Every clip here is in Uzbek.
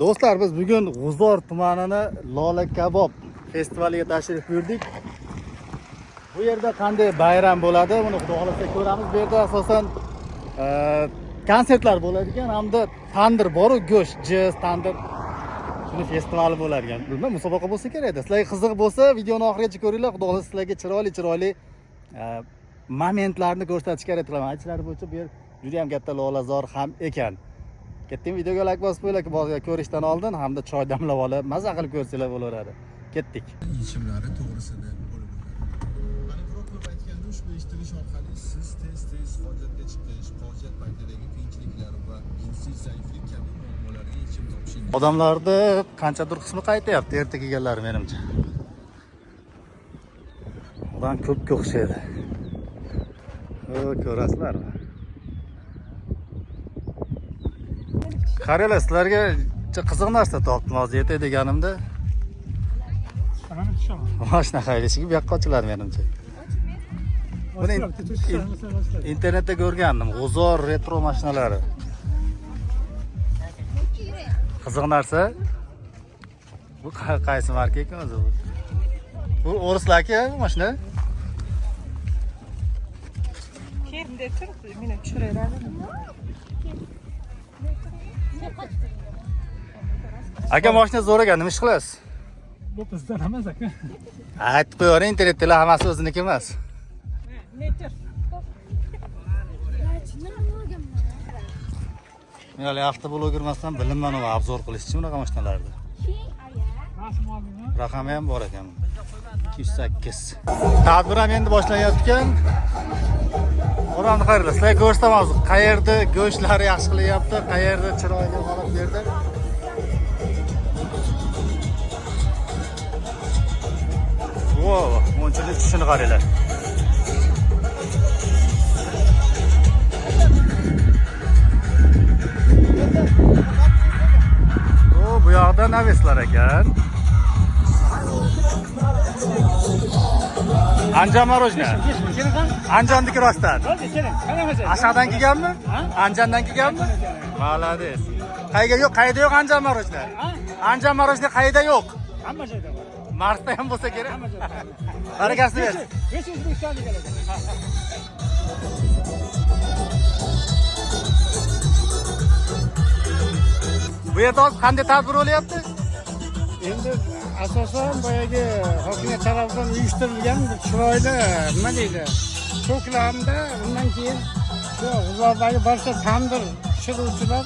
Do'stlar, biz bugun G'uzor tumanini Lola kabob festivaliga tashrif buyurdik. Bu yerda qanday bayram bo'ladi, buni xudo xohlasa ko'ramiz. Bu yerda asosan konsertlar bo'ladigan hamda tandir boru, go'sht, jiz, tandir shuni festivali bo'lar ekan. Bilmam, musobaqa bo'lsa kerak. Sizlarga qiziq bo'lsa, videoni oxirigacha ko'ringlar. Xudo xohlasa sizlarga chiroyli chiroyli momentlarni ko'rsatishga harakat qilaman. Aytishlari bo'yicha bu yer juda ham katta lolazor ham ekan. Ketdik, videoga like bosib qo'yinglar, ko'rishdan oldin hamda choy damlab olib, maza qilib ko'rsanglar bo'laveradi. Ketdik. Yechimlari to'g'risida bo'lib o'tadi. Aniqroq qilib aytganda, ushbu eshitilish orqali siz tez-tez hojatga chiqish, hojat paytidagi qiyinchiliklar va jinsiy zaiflik kabi muammolarga yechim topishingiz Odamlarni qanchadir qismi qaytyapti, erta kelganlar menimcha. Odam ko'pga o'xshaydi. O, ko'rasizlarmi? Qaranglar, sizlarga qiziq narsa topdim hozir yetay deganimda. Mashina haydashiga bu yoqqa ochiladi menimcha. Buni internetda ko'rgandim. G'uzor retro mashinalari. Qiziq narsa. Bu qaysi marka ekan o'zi bu? Bu o'rislarki bu mashina? Kerimda turib, meni tushiraveradi. Aka, mashina zo'r ekan, nima ish qilasiz? Bu bizdan emas aka. Aytib qo'yavering, internetdagilar hammasi o'ziniki emas. Netir. Men hali avtobloger emasman, bilinman u obzor qilishchi bunaqa mashinalarni. Raqami ham bor ekan. 208. Tadbir ham endi boshlanyapti ekan. Odamni qaranglar, sizlarga ko'rsataman hozir qayerda go'shtlari yaxshi qilyapti, qayerda chiroyli holat bu yerda. Wow, monchani tushini qaranglar. O, bu yoqda naveslar ekan. Anjan мороженое. Anjonniki rostdan. Aşağıdan kelganmi? Anjandan kelganmi? Молодец. Qayerga yo'q, qayerda yo'q Anjan мороженое? Anjan мороженое qayerda yo'q? Hamma joyda bor. Marsda ham bo'lsa kerak. Hamma joyda. Barakasini bersin. Besh O'zbekistonlik ekan. Bu yerda hozir qanday tadbir bo'lyapti? Endi asosan boyagi hokimiyat tarafidan uyushtirilgan bir chiroyli, nima deydi, ko'klamda, undan keyin shu G'uzordagi barcha tandir pishiruvchilar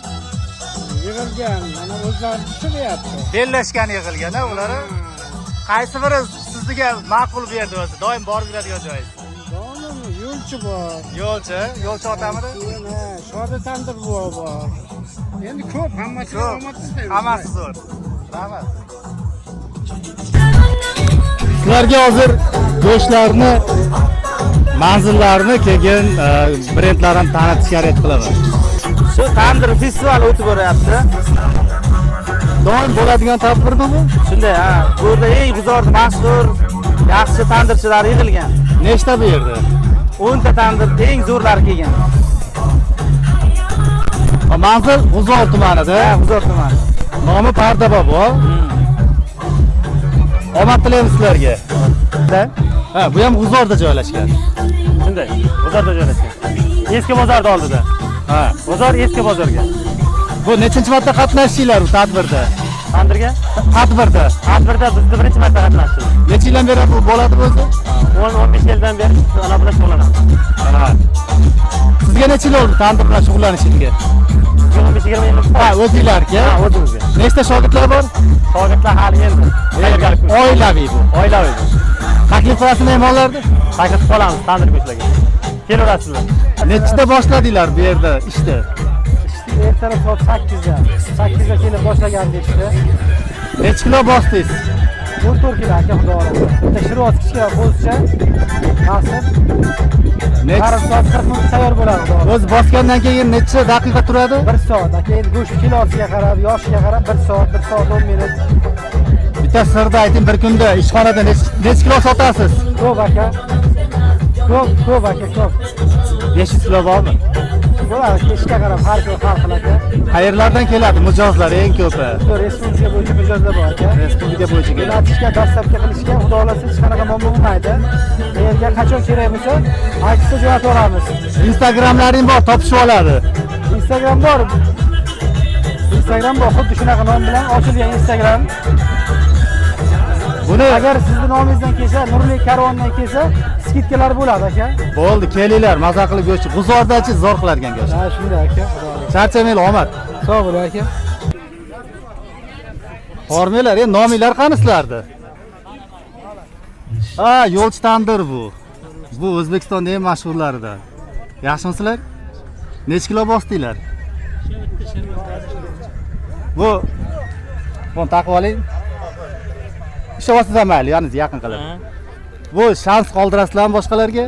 yig'ilgan, mana o'zlari pishiryapti. Bellashgan yig'ilgan, a ular. Qaysi biri sizga ma'qul bu yerda o'zi? Doim borib yuradigan joyingiz? Doim yo'lchi bor. Yo'lchi, yo'lchi otamidi? Keyin ha, Shoda tandir buva bor. Endi ko'p, hammasi Ko'p. omad istaymiz. Hammasi zo'r. Rahmat. Sizlarga hozir go'shtlarni manzillarini keyin brendlarini tanitishga harakat qilaman. Shu tandir festivali o'tib boryapti. Doim bo'ladigan tadbirmi bu? Shunday, ha. Bu yerda eng G'uzorda mashhur, yaxshi tandirchilar yig'ilgan. Nechta bu yerda? 10 ta tandir eng zo'rlari kelgan. Manzil G'uzor tumanida. Ha, G'uzor tumani. Nomi Parda bobo. Omad tilaymiz sizlarga. Da? Ha, bu ham G'uzorda joylashgan. Shunday, G'uzorda joylashgan. Eski bozorda oldida. Ha. Bozor eski bozorga. Bu nechinchi marta qatnashdinglar bu tadbirda? Tandirga? Tadbirda. Tadbirda bizni birinchi marta qatnashdik. Necha yildan beri bu bo'ladi bu o'zi? 10-15 yildan beri ana bilan shug'ullanamiz. Ha. Sizga necha yil oldi tandir bilan shug'ullanishingizga? 15-20 yil. Ha, o'zinglarga. Ha, o'zimizga. Nechta shogirdlar bor? Shogirdlar hali endi. Tayyorgarlik ko'rib. Oilaviy bu. Oilaviy bu. Taklif qilasiz mehmonlarni? Taklif qolamiz tandir go'shtlarga. Kelaverasizlar. Nechida boshladinglar bu yerda ishni? Ishni ertalab soat 8da. 8da kelib boshlagandik ishni. Necha kilo bosdingiz? 14 kilo aka, xudo xohlasa. Bitta shiroz kichkina qo'zicha nasib. Necha Yarim soat 40 minut tayyor bo'ladi xudo xohlasa. O'zi bosgandan keyin necha daqiqa turadi? 1 soat aka, endi go'sht kilosiga qarab, yoshiga qarab 1 soat, 1 soat 10 minut. Bitta sirni ayting, bir kunda ishxonada necha kilo sotasiz? Ko'p aka. Ko'p, ko'p aka, ko'p. 500 kilo bormi? Bo'ladi, kechga qarab har kun har xil aka. Qayerlardan keladi mijozlar eng ko'pi? Shu respublika bo'yicha mijozlar bor aka. Respublika bo'yicha keladi. Jo'natishga, доставка qilishga xudo xohlasa hech qanaqa muammo bo'lmaydi. Qayerga qachon kerak bo'lsa, aytsa jo'natib yuboramiz. Instagramlaring bor, topishib oladi. Instagram bor. Instagram bor, xuddi shunaqa nom bilan ochilgan Instagram. Buni Agar sizni nomingizdan kelsa, Nurli Karvondan kelsa, скидка lar bo'ladi aka. Bo'ldi, kelinglar, maza qilib go'sht. G'uzordachi zo'r qilarkan go'sht. Ha, shunday aka, xudo xohlasa. Charchamanglar, omad. Sog' bo'ling aka. Hormanglar, endi nominglar qani sizlarni? Ha, yo'lchi tandir bu. Bu O'zbekistonda eng mashhurlaridan. Yaxshimisizlar? Necha kilo bosdinglar? Bu buni taqib oling. Ishlayapsiz ham mayli, yoningizga yaqin qilib. Bu shans qoldirasizlarmi boshqalarga?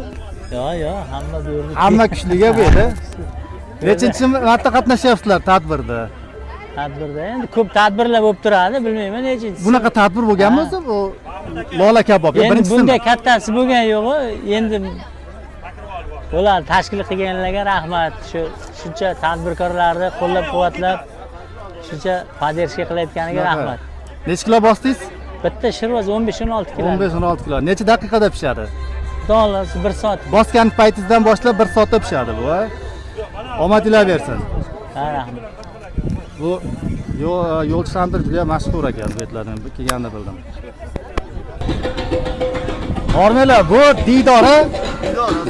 Yo'q, yo'q, hamma bu yerda. Hamma kuchliga bu yerda. Nechinchi marta qatnashyapsizlar tadbirda? Tadbirda endi ko'p tadbirlar bo'lib turadi, bilmayman nechinchisi. Bunaqa tadbir bo'lganmi o'zi? Bu Lola kabob yo Endi birinchisimi? bunday kattasi bo'lgan yo'q, endi bo'ladi, tashkil qilganlarga rahmat. Shu shuncha tadbirkorlarni qo'llab-quvvatlab, shuncha поддержка qilayotganiga rahmat. Necha kilo bosdingiz? Bitta shirvoz 15-16 kilo. 15-16 kilo. Necha daqiqada pishadi? Xudo xohlasa 1 soat. Bosgan paytingizdan boshlab 1 soatda pishadi bu, a? Omadinglar bersin. Ha, rahmat. Bu yo'lchi tandir juda mashhur ekan bu yerlardan kelganda bildim. Hormanglar, bu Diydor, a?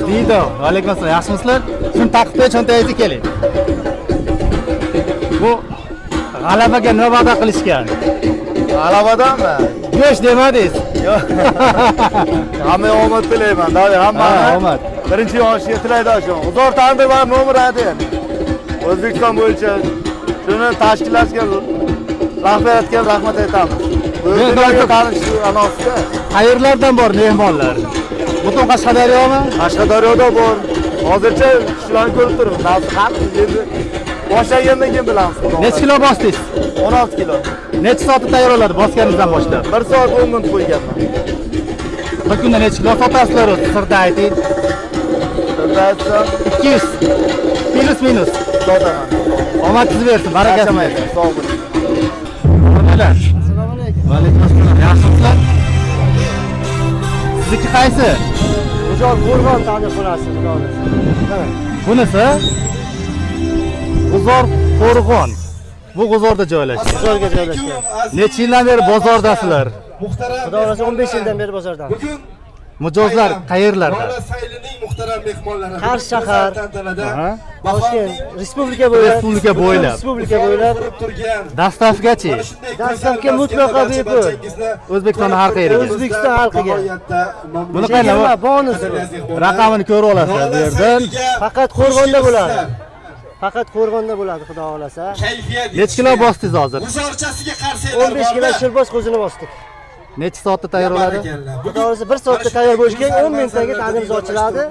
Diydor. Alaykum assalom. Yaxshimisizlar? Shuni taqib qo'y, cho'ntagingizga keling. Bu g'alabaga nima va'da qilishgan? G'alabadanmi? Go'sht demadingiz. Yo'q. Hammaga omad tilayman. Dada, hammani. Ha, omad. Birinchi yonishiga tilakdoshim. G'uzor tandir va nomer 1. O'zbekiston bo'yicha shuni tashkillashga rahbariyatga rahmat aytamiz. O'zbekistonga tanishuv anosida. Qayerlardan bor mehmonlar? Butun Qashqadaryomi? Qashqadaryoda bor. Hozircha shularni ko'rib turibmiz. Nafsi ham endi boshlagandan keyin bilamiz. Xudo Necha kilo bosdingiz? 16 kilo. Necha soatda tayyor bo'ladi bosganingizdan boshlab? 1 soat 10 minut qo'yganman. Bir kunda necha kilo sotasizlar o'zi? Sirda ayting. Sirda aytsam 200. Плюс минус. Sotaman. Omad siz bersin, barakasini Charchamaysan. bersin. Sog' bo'ling. Hurmatlar. Assalomu alaykum. Va alaykum assalom. Yaxshimisizlar? Sizniki qaysi? G'uzor Qo'rg'on tandirxonasi, xudo xohlasa. Bunisi G'uzor Qo'rg'on. Bu G'uzorda joylashgan. G'uzorga joylashgan. Necha yildan beri bozordasizlar? Xudo xohlasa 15 yildan beri bozordamiz. Bugun Mijozlar qayerlarda? Lola saylining muhtaram mehmonlari. Qarshi shahar, Aha. Toshkent, respublika bo'ylab, Respublika bo'ylab. Respublika bo'ylab turgan Доставка chi? Доставка mutlaqo bepul. O'zbekistonning har qayeriga. O'zbekiston xalqiga. Buni qayerda? Chegirma, bonus. Raqamini ko'rib olasizlar bu yerdan. Faqat Qo'rg'onda bo'ladi. Faqat Qo'rg'onda bo'ladi, xudo xohlasa. Necha kilo bosdingiz hozir? G'uzorchasiga qarshi 15 kilo shirboz qo'zini bosdik. Necha soatda tayyor bo'ladi? Xudo xohlasa 1 soatda tayyor bo'lishi kerak, 10 minutdan keyin tandirimiz ochiladi.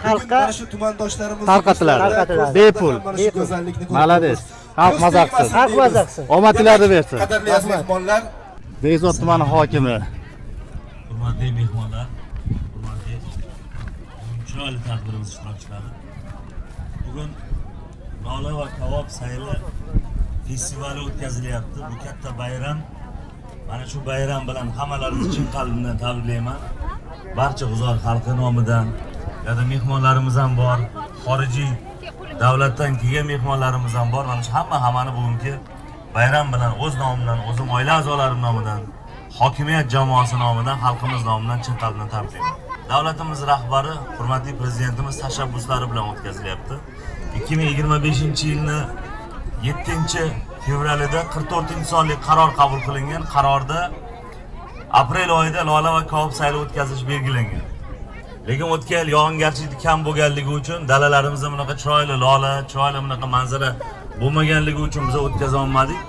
Xalqqa shu tumandoshlarimiz Tarqatiladi. Tarqatiladi. Bepul. Bepul. Молодец. Xalq maza qilsin. Xalq maza qilsin. Omad tiladi bersin. Qadrli aziz mehmonlar, Bekzod tumani hokimi. Hurmatli mehmonlar, hurmatli chiroyli tadbirimiz ishtirokchilari. Bugun Lola va kabob sayli festivali o'tkazilyapti. Bu katta bayram. Mana shu bayram bilan hammalaringizni chin qalbimdan tabriklayman. Barcha G'uzor xalqi nomidan, yoda mehmonlarimiz ham bor, xorijiy davlatdan kelgan mehmonlarimiz ham bor. Mana shu hammani bugungi bayram bilan o'z nomimdan, o'zim oila a'zolarim nomidan, hokimiyat jamoasi nomidan, xalqimiz nomidan chin qalbdan tabriklayman. Davlatimiz rahbari, hurmatli prezidentimiz tashabbuslari bilan o'tkazilyapti. 2025-yilni 7 fevralida 44 sonli qaror qabul qilingan. Qarorda aprel oyida Lola va kabob sayli o'tkazish belgilangan. Lekin o'tgan yil yog'ingarchilik kam bo'lganligi uchun dalalarimizda bunaqa chiroyli lola, chiroyli bunaqa manzara bo'lmaganligi uchun biz o'tkaza olmadik.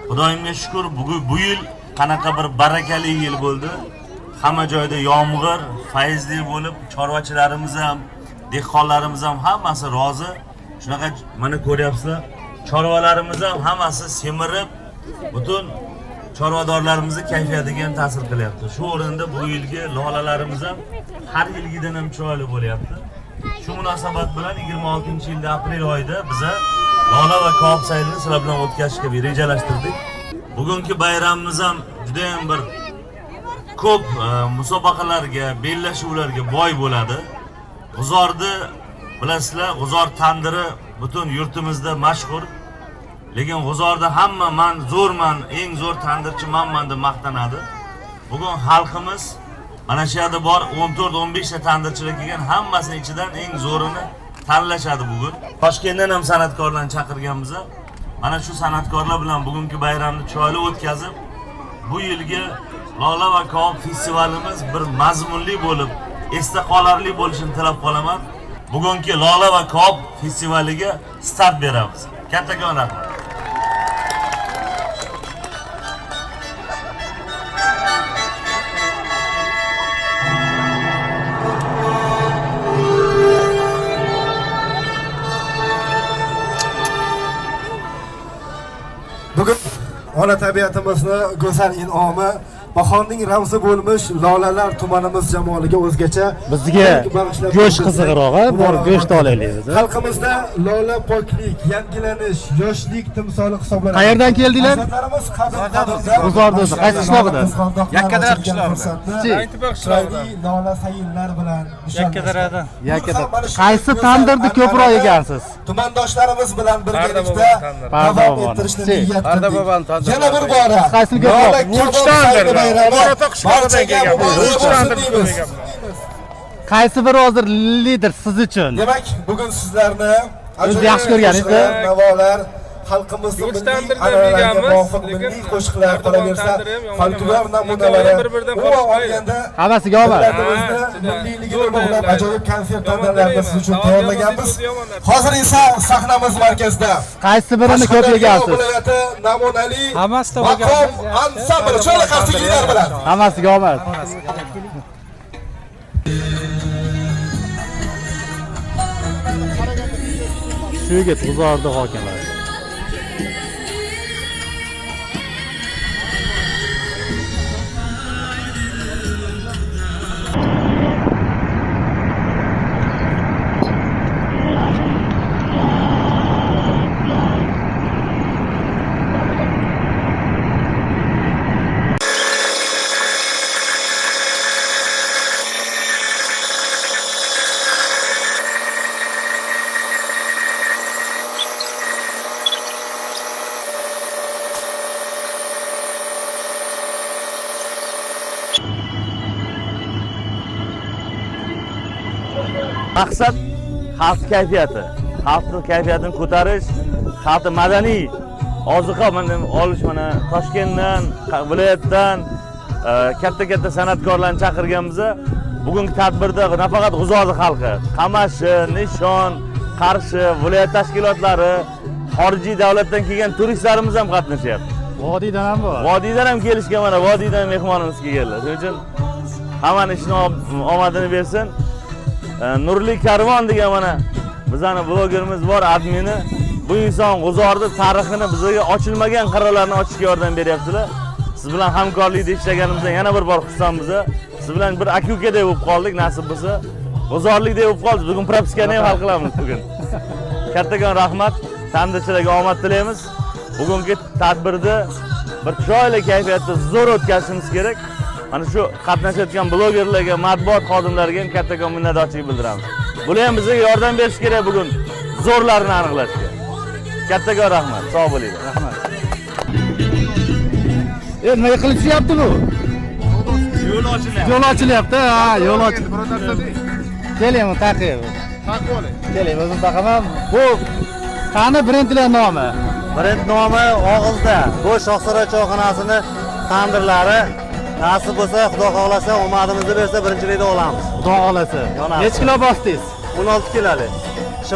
Xudoyimga shukur, bugun bu yil qanaqa bir barakali yil bo'ldi. Hamma joyda yomg'ir, fayzli bo'lib, chorvachilarimiz ham, dehqonlarimiz ham hammasi rozi. Shunaqa mana ko'ryapsizlar, chorvalarimiz ham hammasi semirib, butun chorvadorlarimizni kayfiyatiga ham ta'sir qilyapti. Shu o'rinda bu yilgi lolalarimiz ham har yilgidan ham chiroyli bo'lyapti. Shu munosabat bilan 26-yilda aprel oyida biza Lola va kabob saylini sizlar bilan o'tkazishga rejalashtirdik. Bugungi bayramimiz ham juda ham bir ko'p musobaqalarga, bellashuvlarga boy bo'ladi. G'uzorni bilasizlar, G'uzor tandiri butun yurtimizda mashhur. Lekin G'uzorda hamma man zo'rman, eng zo'r tandirchi manman deb maqtanadi. Bugun xalqimiz mana shu yerda bor 14-15 ta tandirchilar kelgan, hammasini ichidan eng zo'rini tanlashadi bugun. Toshkentdan ham san'atkorlarni chaqirganmiz. Mana shu san'atkorlar bilan bugungi bayramni chiroyli o'tkazib, bu yilgi Lola va kabob festivalimiz bir mazmunli bo'lib, esda qolarli bo'lishini tilab qolaman. Bugungi Lola va kabob festivaliga start beramiz. Kattakon rahmat. Bugun ona tabiatimizni go'zal in'omi, bahorning ramzi bo'lmish lolalar tumanimiz jamoliga o'zgacha Bizga go'sht qiziqroq, bor go'sht olaylik biz. Xalqimizda lola poklik, yangilanish, yoshlik timsoli hisoblanadi. Qayerdan keldinglar? Azizlarimiz qadim-qadimdan G'uzorda o'zi. Qaysi qishlog'ida? Yakkadara qishlog'ida. Chiroyli lola sayillar bilan nishonlashgan. Yakkadara. Qaysi tandirni ko'proq yegansiz? Tumandoshlarimiz bilan birgalikda davom ettirishni niyat qildik. Yana bir bora Qaysini ko'proq? Barchaga muborak bo'lsin deymiz. Qaysi biri hozir lider siz uchun? Demak, bugun sizlarni O'zi yaxshi ko'rganingiz-da. Navolar, xalqimizni milliy an'analarga muvofiq milliy qo'shiqlar, qolaversa, folklor namunalari, umuman olganda hammasiga omad. Millatimizni milliyligini bog'lab ajoyib konsert tadbirlarini siz uchun tayyorlaganmiz. Hozir esa sahnamiz markazida qaysi birini ko'p yegansiz? Viloyati namunali maqom ansambli chiroyli qarsaklar bilan. Hammasiga omad. Shu yigit G'uzorda hokimlar. Maqsad xalq kayfiyati, xalqning kayfiyatini ko'tarish, xalqni madaniy ozuqa olish. Mana Toshkentdan, viloyatdan katta-katta san'atkorlarni chaqirganmiz. Bugungi tadbirda nafaqat G'uzorli xalqi, Qamashi, Nishon, Qarshi viloyat tashkilotlari, xorijiy davlatdan kelgan turistlarimiz ham qatnashyapti. Vodiydan ham bor. Vodiydan ham kelishgan, mana vodiydan mehmonimiz kelganlar. Shuning uchun hammani ishini omadini bersin. Nurli Karvon degan mana bizani blogerimiz bor, admini. Bu inson G'uzorni tarixini bizga ochilmagan qirralarini ochishga yordam beryaptilar. Siz bilan hamkorlikda ishlaganimizdan yana bir bor xursandmiz. Siz bilan bir aka-ukadek bo'lib qoldik, nasib bo'lsa. G'uzorlikdek bo'lib qoldik. Bugun propiskani ham hal qilamiz bugun. Kattakon rahmat. Tandirchilarga omad tilaymiz. Bugungi tadbirda bir chiroyli kayfiyatda zo'r o'tkazishimiz kerak. Mana shu qatnashayotgan blogerlarga, matbuot xodimlariga ham kattakon minnatdorchilik bildiramiz. Bular ham bizga yordam berish kerak bugun zo'rlarini aniqlashga. Kattakon rahmat, sog' bo'linglar. Rahmat. Nimaga qilishyapti bu? Yo'l ochilyapti. Yo'l ochilyapti, ha, yo'l ochilyapti. Keling, taqib. Taqib oling. Keling, o'zim taqaman. Bu qani brendlar nomi? Brend nomi og'izda. Bu Shohsaroy choyxonasini tandirlari. Nasib bo'lsa, Xudo xohlasa, omadimizni bersa birinchilikda olamiz. Xudo xohlasa. Necha kilo bosdingiz? 16 kiloli.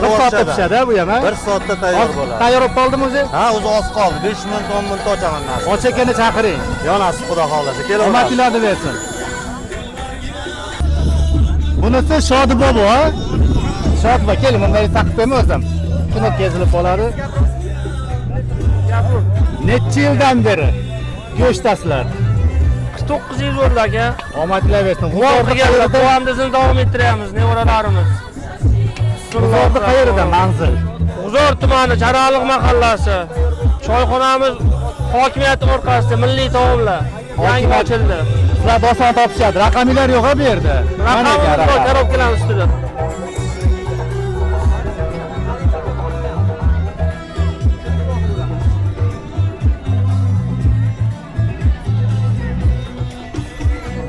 Bir soatda pishadi bu ham, ha? 1 soatda tayyor bo'ladi. Tayyor bo'lib qoldimi o'zi? Ha, o'zi oz qoldi. 5 minut, 10 minut ochaman nasib. Ochakani chaqiring. Yo, nasib Xudo xohlasa. Kelaveradi. Omadinglarni bersin. Bunisi Shodi bobo, ha? Shodi bobo, keling, bunday taqib qo'yma o'zim. Knopka ezilib qoladi. Necha yildan beri go'shtdasizlar? 49 yil bo'ldi aka. Omadinglar bersin. G'uzorda qilganlar, davomimizni davom ettiramiz, nevaralarimiz. G'uzorda qayerda manzil? G'uzor tumani Charaliq mahallasi. Choyxonamiz hokimiyat orqasida milliy taomlar. Yangi ochildi. Sizlar oson topishadi. Raqaminglar yo'q bu yerda. Mana ekan Raqamimiz bor, raqam. korobkalar ustida.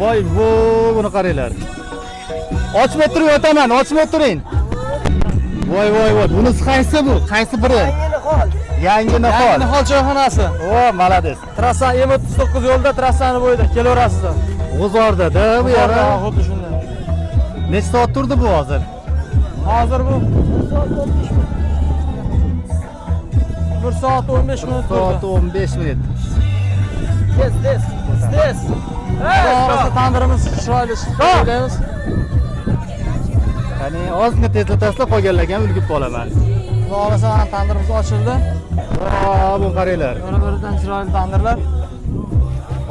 Voy vo, buni qaranglar. Ochmay turing, o'taman, ochmay turing. Voy voy voy, bunisi qaysi bu? Qaysi biri? Yangi nihol. Yangi nihol choyxonasi. O, молодец. Trassa M39 yo'lida, trassani bo'yida kelaverasizlar. G'uzorda-da bu yer. Xuddi shunday. Necha soat turdi bu hozir? Hozir bu 1 soat 15 minut Soat turdi. 15 minut. Tez, tez, tez. Xudo tandirimiz chiroyli chiqdi o'ylaymiz. Qani, ozgina tezlatasizlar, qolganlarga ham ulgurib qolaman. Xudo xohlasa mana tandirimiz ochildi. Va, bu qaranglar. Bir-biridan chiroyli tandirlar.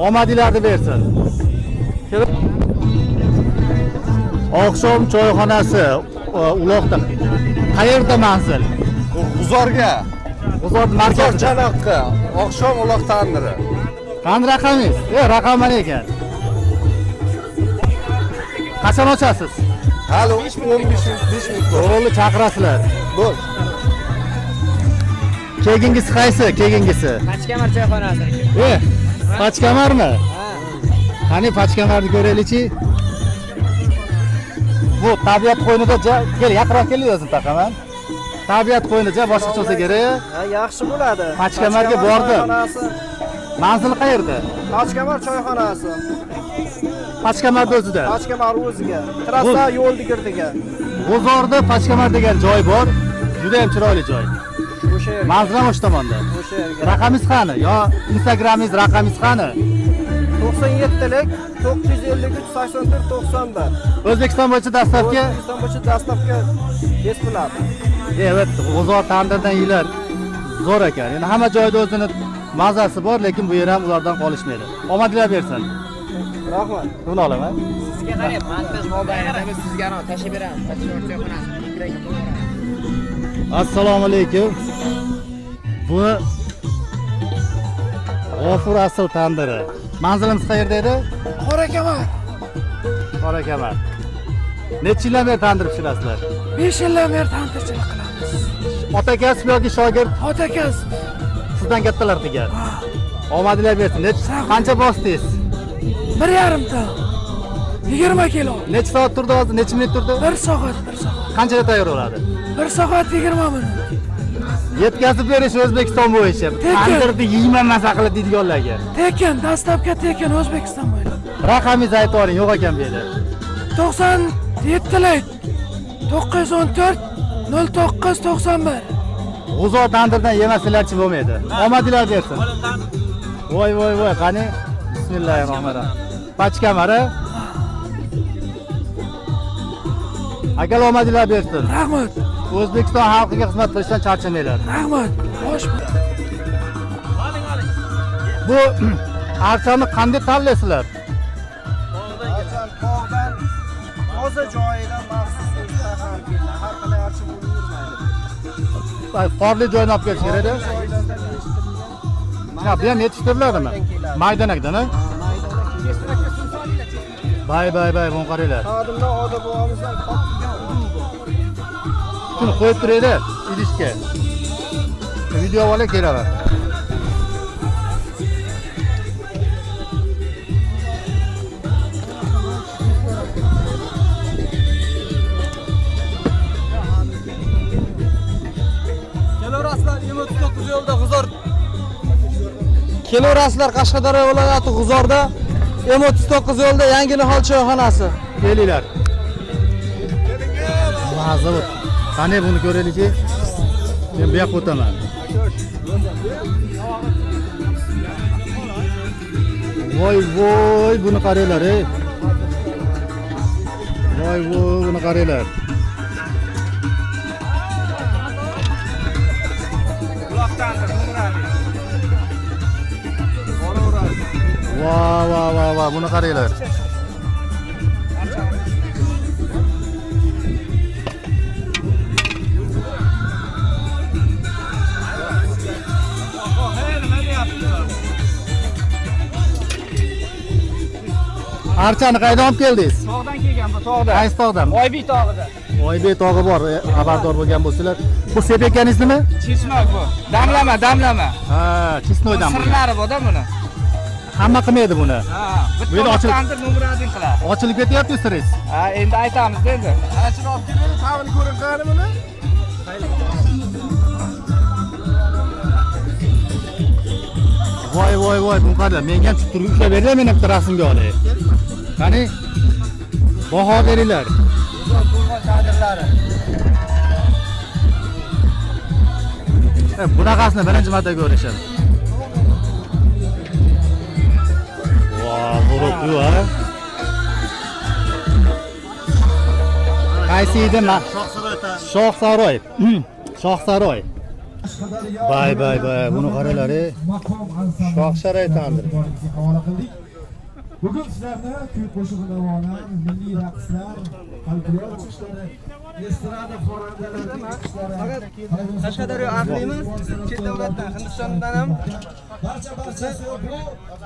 Omadinglarni bersin. Oqshom choyxonasi Uloqda. Qayerda manzil? G'uzorga. G'uzor markazida. Chanoqqa. Oqshom uloq tandiri. Qani raqamingiz? Raqam mana ekan. Qachon ochasiz? Hali 15 minut, 5 minut. O'g'ilni chaqirasizlar. Bo'l. Keyingisi qaysi? Keyingisi? Pachkamar choyxonasi. Pachkamarmi? Qani pachkamarni ko'raylikchi. Bu tabiat qo'ynida kel, yaqinroq kel, o'zim taqaman. Tabiat qo'ynida boshqacha bo'lsa kerak. Ha, yaxshi bo'ladi. Pachkamarga bordim. Manzil qayerda? Pachkamar choyxonasi. Pachkamarda o'zida. Pachkamar o'ziga. Trassa yo'l digirdiga. G'uzorda Pachkamar degan joy bor. Juda ham chiroyli joy. O'sha yerga. Manzil ham o'sha tomonda. O'sha yerga. Raqamingiz qani? Yo Instagramingiz raqamingiz qani? 97lik 953 84 91. O'zbekiston bo'yicha dastlabki O'zbekiston bo'yicha dastlabki bespuladi. Evet, G'uzor tandirdan yeylar zo'r ekan. Endi hamma joyda o'zini mazasi bor, lekin bu yer ham ulardan qolishmaydi. Omadinglar bersin. Rahmat. Buni olaman. Sizga qarang, montaj mobaynida biz sizga ana tashlab beramiz. Pachkamar choyxonasi. Assalomu alaykum. Bu G'ofur asl tandiri. Manzilimiz qayerda edi? Qorakamar. Qorakamar. Necha yildan beri tandir pishirasizlar? 5 yildan beri tandirchilik qilamiz. Ota kasb yoki shogird? Ota kasb. Sizdan kattalar qilgan. Omadinglar bersin. Qancha bosdingiz? 1,5 ta. 20 kilo. Necha soat turdi hozir? Necha minut turdi? 1 soat, 1 soat. Qanchada tayyor bo'ladi? 1 soat 20 minut. Yetkazib berish O'zbekiston bo'yicha. Tandirni yeyman maza qilib deydiganlarga. Tekin, dastlabki tekin O'zbekiston bo'yicha. Raqamingizni aytib yuboring, yo'q ekan bu yerda. 97lik 914 09 91. G'uzor tandirdan yemasanglarchi bo'lmaydi. Omadinglar bersin. Voy voy voy, qani? Bismillahirrohmanirrohim. Pachkamari. Akalar omadinglar bersin. Rahmat. O'zbekiston xalqiga xizmat qilishdan charchamanglar. Rahmat. Xo'sh. Bu archani qanday tanlaysizlar? Archani tog'dan toza joyidan maxsus o'zidan ham keladi. Har qanday archa bo'lavermaydi. Qorli joyni olib kelish kerak-da. Ha, bu ham yetishtiriladimi? Maydanakdan, ha? Bay bay bay, buni qaranglar. Qadimdan ota bobomizdan qolgan urug' bu. Shuni qo'yib turaylik idishga. Video olib kelaman. Kelaverasizlar M39 yo'lida G'uzor. Kelaverasizlar Qashqadaryo viloyati G'uzorda M39 yo'lida Yangi nihol choyxonasi. Kelinglar. Mazza bu. Qani buni ko'raylikchi. Men bu yoqqa o'taman. Voy voy, buni qaranglar, ey. Voy voy, buni qaranglar. Va va va va, buni qaranglar. Archani qayerdan olib keldingiz? Tog'dan kelgan bu, tog'dan. Qaysi tog'dan? Oybek tog'ida. Oybek tog'i bor, xabardor bo'lgan bo'lsalar. Bu sepayotganingiz nima? Chesnok bu. Damlama, damlama. Ha, chesnoydan. Sirlari bor-da buni. Hamma qilmaydi buni. Ha, Bu yerda bitta tandir nomer 1 qiladi. Ochilib ketyapti siringiz. Ha, endi aytamiz endi. Ana shuni olib kelaylik, tavini ko'ring qani buni. Voy voy voy, buni qarang, menga ham tushib turib ushlab beringlar, men ham bitta rasmga olay. Qani? Baho beringlar. Tandirlari. Bunaqasini birinchi marta ko'rishim. Voh, zo'rku, ha? Qaysi edi? Shohsaroy. Shohsaroy. Bay bay bay, buni qaranglar, Shohsaroy tandir. Bugun sizlarni kuy qo'shig'i navolar, milliy raqslar, folklor chiqishlari, estrada xonandalarining chiqishlari. Qashqadaryo ahlimiz, chet davlatdan, Hindistondan ham barcha barchasi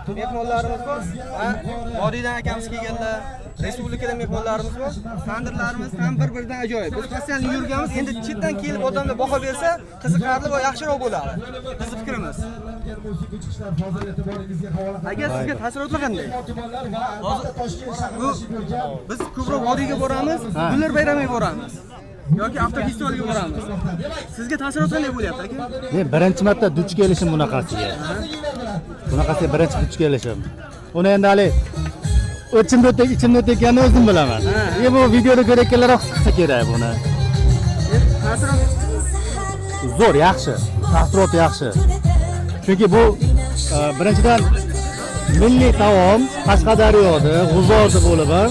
bu mehmonlarimiz bor. Vodiydan akamiz kelganlar, respublikadan mehmonlarimiz bor. Tandirlarimiz ham bir-biridan ajoyib. Biz постоянно yurganmiz, endi chetdan kelib odamlar baho bersa, qiziqarli va yaxshiroq bo'ladi. Bizning fikrimiz. Aka, sizga taassurotlar qanday? Hozir biz ko'proq vodiyga boramiz, Gullar bayramiga boramiz yoki avtofestivalga boramiz. Sizga taassurot qanday bo'lyapti aka? Men birinchi marta duch kelishim bunaqasiga. Bunaqasiga birinchi duch kelishim. Uni endi hali ichimda o'tayotganini o'zim bilaman. Bu videoda ko'rayotganlar his qilsa kerak buni. Taassurot zo'r, yaxshi. Taassurot yaxshi. Chunki bu birinchidan milliy taom Qashqadaryoda, G'uzorda bo'lib ham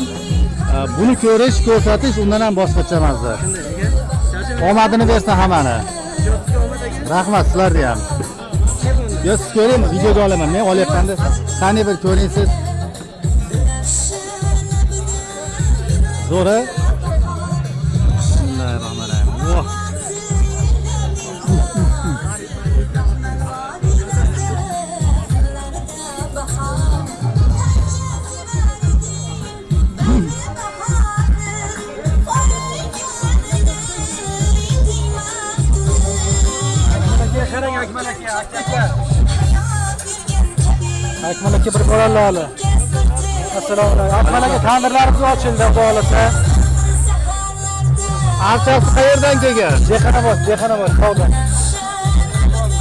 buni ko'rish, ko'rsatish undan ham boshqacha mazza. Omadini bersin hammani. Rahmat sizlarga ham. Yo, siz ko'ringmi? Videoga olaman. Men olayotganda qani bir ko'ring siz. Zo'ra. Bismillahirrohmanirrohim. Voh. Qarang Akmal aka, aka. Akmal aka bir boradilar hali. Assalomu alaykum. Akmal aka, tandirlarimiz ochildi, xudo xolasa. Archasi qayerdan kelgan? Dehqonobod, Dehqonobod tog'dan.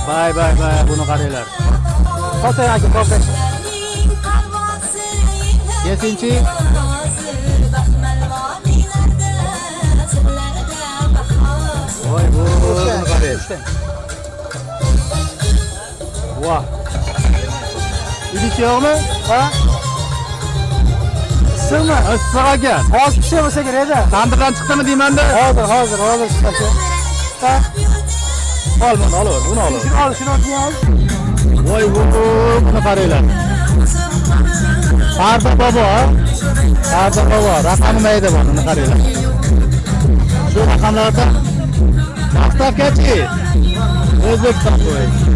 Bay bay bay, buni qaranglar. Torting aka, torting. Yesinchi. Voy, buni qarang. Voh. Idish yo'qmi? Ha? Issiqmi? Issiq ekan. Hozir pishgan bo'lsa kerak-da. Tandirdan chiqdimi deymanda? Hozir, hozir, hozir chiqadi. Ha? Ol buni, olaver, buni olaver. Shuni ol, shuni ol. Voy, buni qaranglar. Parda bobo, Parda bobo, raqami mayda bor, buni qaranglar. Shu raqamlarda dostavkachi O'zbekiston bo'yicha.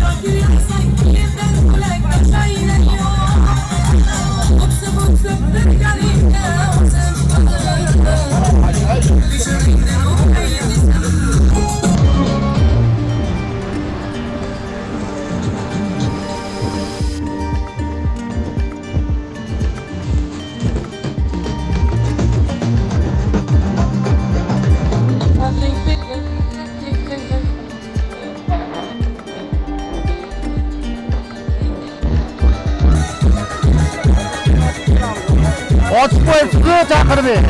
Ochib qo'yibsiz-ku, chaqirmay.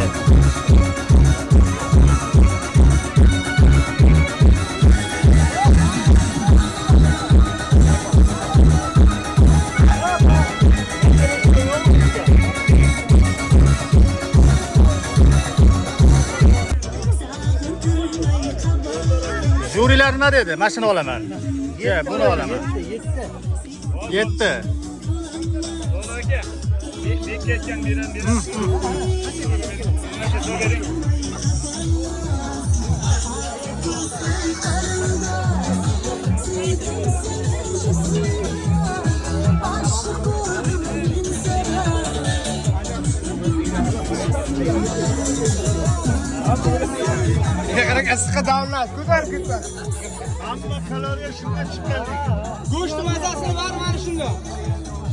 Jurilar nima dedi? Mana shuni olaman. Ye, buni olaman. 7. Issiqqa damlash, ko'tarib ketadi. Hamma kaloriya shunga chiqqan. Go'sht mazasini bari mana shunda.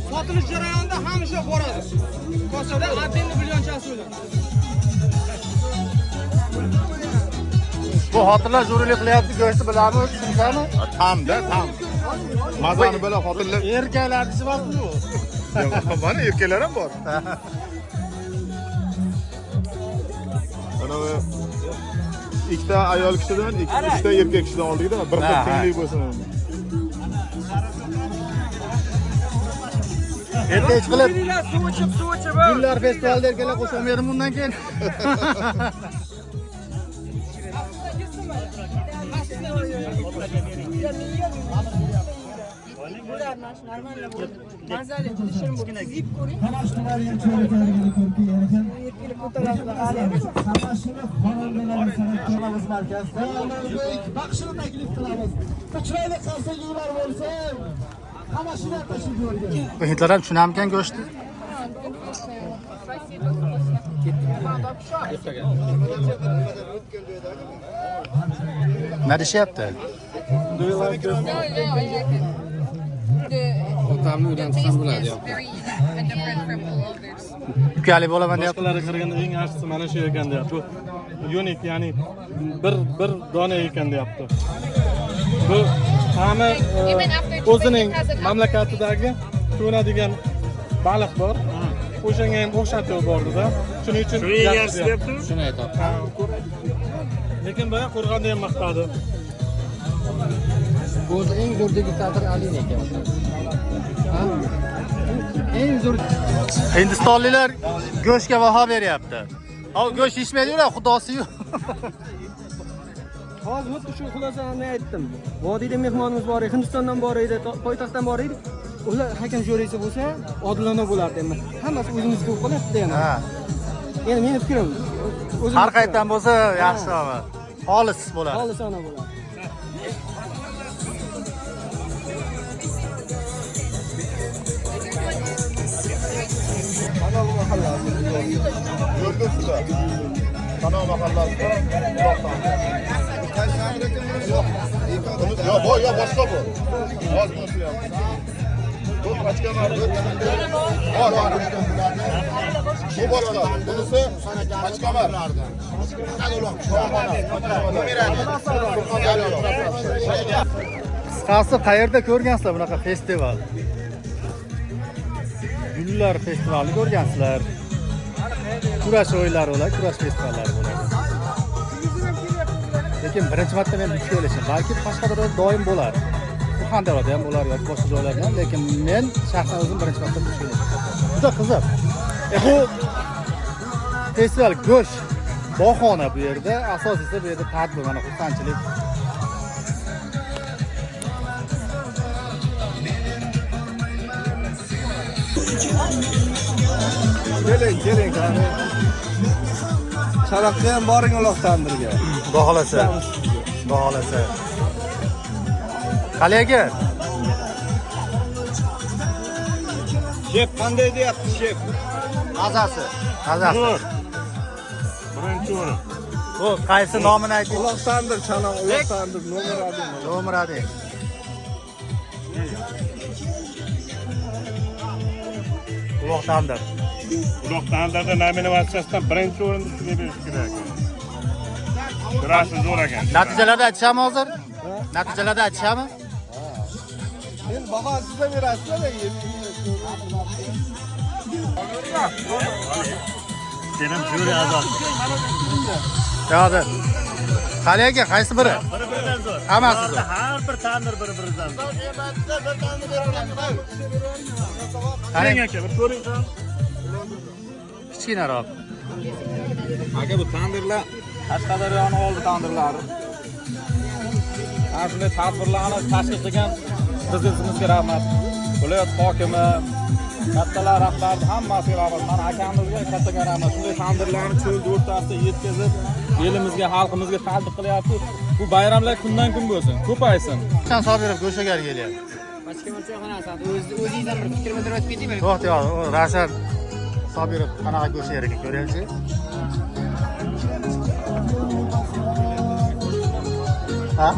Sotilish jarayonida hamisha boradi. Kosada отдельно bulyonchasi bilan. Bu xotinlar zo'rlik qilyapti, go'shtni bilamiz, tushunsanmi? Tamda, tam. Mazani bila xotinlar. Erkaklar ishi emasmi bu? Mana erkaklar ham bor. Mana bu ikkita ayol kishidan, uchta erkak kishidan oldik-da, bir xil tenglik bo'lsin. Erta ish qilib, Suv ichib, suv ichib. Gullar festivalida erkaklar qo'shiq berdim bundan keyin. Bu hindlar ham tushunarmikan go'shtni? Nima deyishyapti? Ukali bo'laman deyapti. Boshqalarga qaraganda eng yaxshisi mana shu ekan deyapti. Bu unik, ya'ni bir dona ekan deyapti. Bu ta'mi o'zining mamlakatidagi tuna degan baliq bor. O'shanga ham o'xshatib bordida. Shuning uchun yaxshi deyapti. Shuni aytyapti. Lekin boya qo'rg'onni ham maqtadi. O'zi eng zo'r degustator Alin ekan. Eng zo'r Hindistonliklar go'shtga baho beryapti. O go'sht yeyishmaydilar, xudosi yo'q. Hozir xuddi shu xulosani aytdim. Vodiyda mehmonimiz bor edi, Hindistondan bor edi, poytaxtdan bor edi. Ular hakam jurisi bo'lsa, odilona bo'lardi endi. Hammasi o'zimizga bo'lib qoladi yana. Ha. Endi meni fikrim. O'zim har qayerdan bo'lsa yaxshi ama. Xolis bo'ladi. Xolisona bo'ladi. Kanal mahallasi. Yo'lda ustida. Kanal mahallasida. Yo'q, bu yo'q, boshqa bu. Hozir bunisi ham. Bu pachkalar bor, bor. Bu boshqa. Bunisi pachkamar. Qisqasi qayerda ko'rgansizlar bunaqa festival? Gullar festivali ko'rgansizlar. Kurash o'yinlari bo'ladi, kurash festivallari bo'ladi. Lekin birinchi marta men duch kelishim. Balki Qashqadaryoda doim bo'lar. Surxondaryoda ham bo'lar yoki boshqa joylarda ham, lekin men shaxsan o'zim birinchi marta duch kelishim. Juda qiziq. Bu festival go'sht bahona bu yerda, asosiysi bu yerda tadbir, mana xursandchilik. Keling, keling, qani. Chaloqqa ham boring uloq tandirga. Xudo xolasa. Xudo xolasa. Qali aka? Shef qanday deyapti, shef? Mazasi. Mazasi. Birinchi o'rin. Bu qaysi nomini ayting? Uloq tandir, chanoq, uloq tandir, nomer 1. Nomer 1. Uloq tandir. Uloq tandirda nominatsiyasidan birinchi o'rinni sizga berish kerak ekan. Kurasi zo'r ekan. Natijalarni aytishami hozir? Natijalarni aytishami? Endi baho sizlar berasizlar. Sen ham jyuri a'zosi. Hozir. Qali aka, qaysi biri? Bir-biridan zo'r. Hammasi zo'r. Har bir tandir bir-biridan zo'r. Qarang aka, bir ko'ring. Kichkinaroq. Aka, bu tandirlar Qashqadaryoning oldi tandirlari. Ana shunday tadbirlarni tashkil qilgan prezidentimizga rahmat. Viloyat hokimi, kattalar rahbarlar hammasiga rahmat. Mana akamizga kattakon rahmat. Shunday tandirlarni cho'lni o'rtasida yetkazib, elimizga, xalqimizga tadbiq qilyapti. Bu bayramlar kundan kun bo'lsin, ko'paysin. Qachon Sobirov go'shagar kelyapti? Pachkamar choyxonasi. O'zingiz ham bir fikr bildirib o'tib keting. To'xta, Rashad Sobirov qanaqa go'sht yer ekan ko'raylikchi. Ha?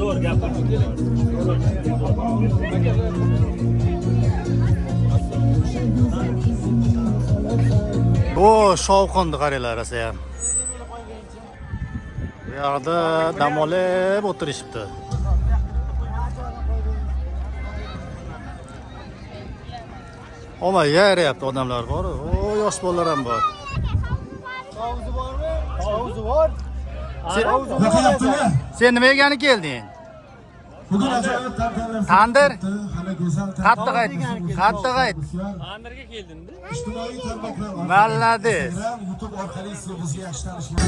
Zo'r gapirdi. Bu shovqinni qaranglar rosa ham. Bu yoqda dam olib o'tirishibdi. Omma yayrayapti, odamlar bor. O, yosh bolalar ham bor. Tovuzi bormi? Tovuzi bor. Sen nima yegani kelding? Bugun ajoyib tantanlar. Tandir? Hali go'zal Qattiq ayt, qattiq ayt. Tandirga keldim-da. Ijtimoiy tarmoqlar orqali Malades. Instagram, YouTube orqali siz bizga yaxshi tanishgan.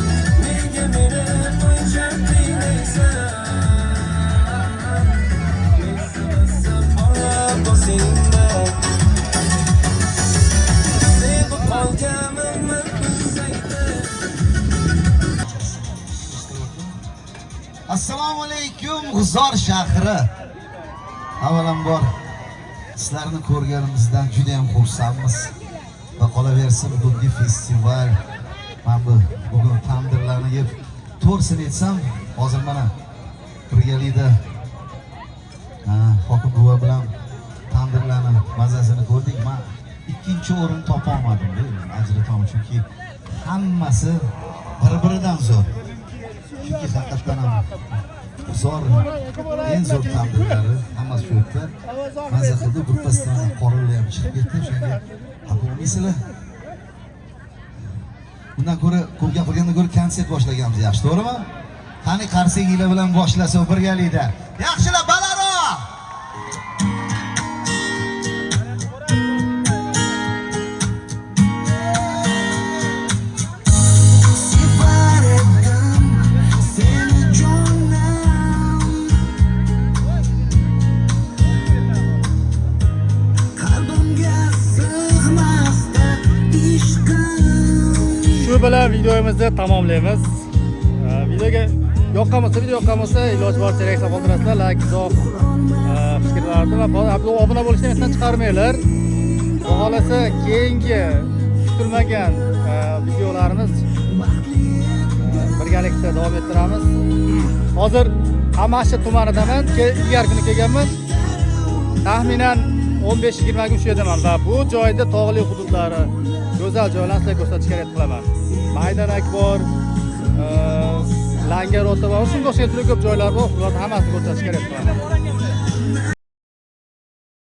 Assalomu alaykum G'uzor shahri. Avvalambor sizlarni ko'rganimizdan juda ham xursandmiz. Va qolaversa bugungi festival, mana bu bugun tandirlarni yeb, to'g'risini aytsam, hozir mana birgalikda hokim buva bilan tandirlarni mazasini ko'rdik. Men ikkinchi o'rin topa olmadim, ajrataman, chunki hammasi bir-biridan zo'r. Chunki haqiqatdan ham G'uzor eng zo'r tandirlari hammasi shu yerda. Maza qildi, birpasdan qorinlar ham chiqib ketdi, o'shanga xafa bo'lmaysizlar. Bundan ko'ra ko'p gapirgandan ko'ra konsert boshlaganimiz yaxshi, to'g'rimi? Qani qarsaklar bilan boshlasa birgalikda. Yaxshilab balaro! Shu bilan videomizni tamomlaymiz. Videoga yoqqan bo'lsa, video yoqqan bo'lsa, iloji boricha reaksiya qoldirasizlar, like, izoh, fikrlarni va obuna bo'lishni esdan chiqarmanglar. Xudo xolasa keyingi kutilmagan videolarimiz birgalikda davom ettiramiz. Hozir Qamashi tumanidaman, ilgari kuni kelganman. Taxminan 15-20 kun shu yerdaman va bu joyda tog'li hududlari, go'zal joylarni sizlarga ko'rsatishga harakat qilaman. Maydanak bor, Langarota bor, shunga o'xshagan juda ko'p joylar bor, ularni hammasini ko'rsatishga harakat qilaman.